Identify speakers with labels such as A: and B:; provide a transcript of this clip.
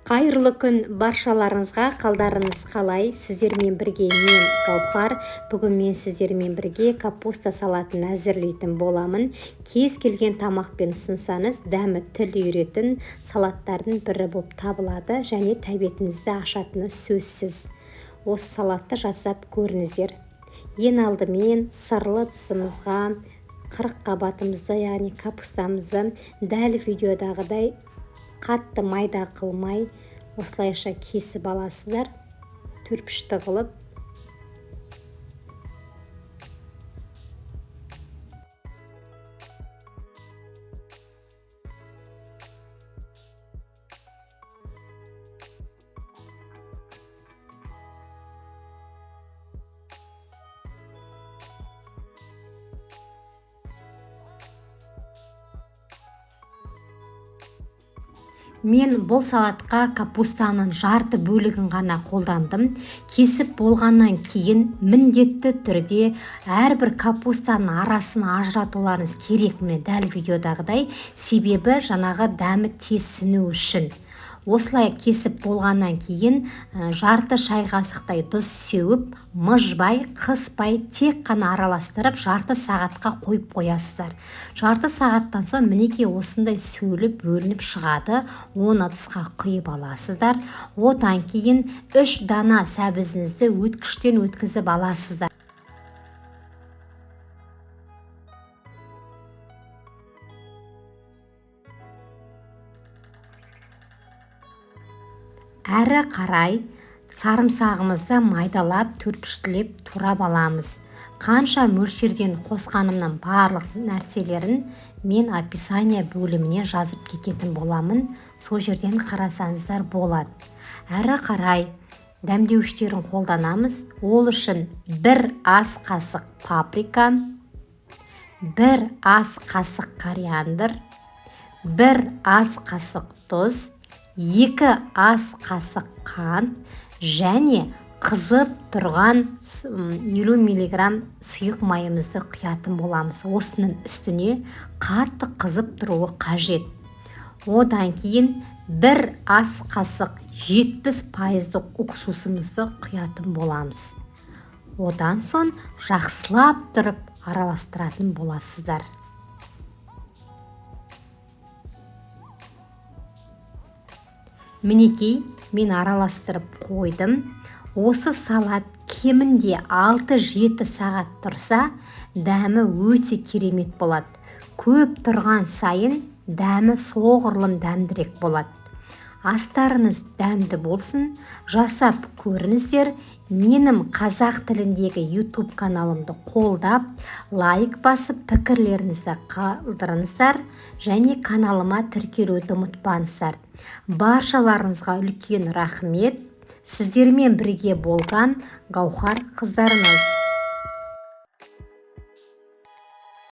A: Қайырлы күн баршаларыңызға, қалдарыңыз қалай? Сіздермен бірге мен, Гаухар. Бүгін мен сіздермен бірге капуста салатын әзірлейтін боламын. Кез келген тамақпен ұсынсаңыз, дәмі тіл үйіретін салаттардың бірі болып табылады және тәбетіңізді ашатыны сөзсіз. Осы салатты жасап көріңіздер. Ең алдымен сырлы ыдысымызға 40 қабатымызды, яғни капустамызды дәл видеодағыдай қатты майда қылмай осылайша кесіп аласыздар, төрпішті қылып. Мен бұл салатқа капустаның жарты бөлігін ғана қолдандым. Кесіп болғаннан кейін міндетті түрде әрбір капустаның арасын ажыратуларыңыз керек, міне дәл видеодағыдай, себебі жаңағы дәмі тез сіну үшін. Осылай кесіп болғаннан кейін жарты шай қасықтай тұз сеуіп, мыжбай, қыспай, тек қана араластырып, жарты сағатқа қойып қоясыздар. Жарты сағаттан соң мінекей осындай сөлі бөлініп шығады. Оны ыдысқа құйып аласыздар. Одан кейін 3 дана сәбізіңізді өткіштен өткізіп аласыздар. Әрі қарай сарымсағымызды майдалап, төртпіштілеп турап аламыз. Қанша мөлшерден қосқанымның барлық нәрселерін мен описание бөліміне жазып кететін боламын. Сол жерден қарасаңыздар болады. Әрі қарай дәмдеуіштерін қолданамыз. Ол үшін 1 ас қасық паприка, 1 ас қасық кориандр, 1 ас қасық тұз, 2 ас қасық қант және қызып тұрған 50 миллиграмм сұйық майымызды құятын боламыз. Осының үстіне қатты қызып тұруы қажет. Одан кейін 1 ас қасық 70% уксусымызды құятын боламыз. Одан соң жақсылап тұрып араластыратын боласыздар. Мінекей, мен араластырып қойдым. Осы салат кемінде 6-7 сағат тұрса, дәмі өте керемет болады. Көп тұрған сайын дәмі соғұрлым дәмдірек болады. Астарыңыз дәмді болсын, жасап көріңіздер. Менің қазақ тіліндегі YouTube каналымды қолдап, лайк басып, пікірлеріңізді қалдырыңыздар және каналыма тіркелуді ұмытпаңыздар. Баршаларыңызға үлкен рахмет. Сіздермен бірге болған Гаухар қыздарыңыз.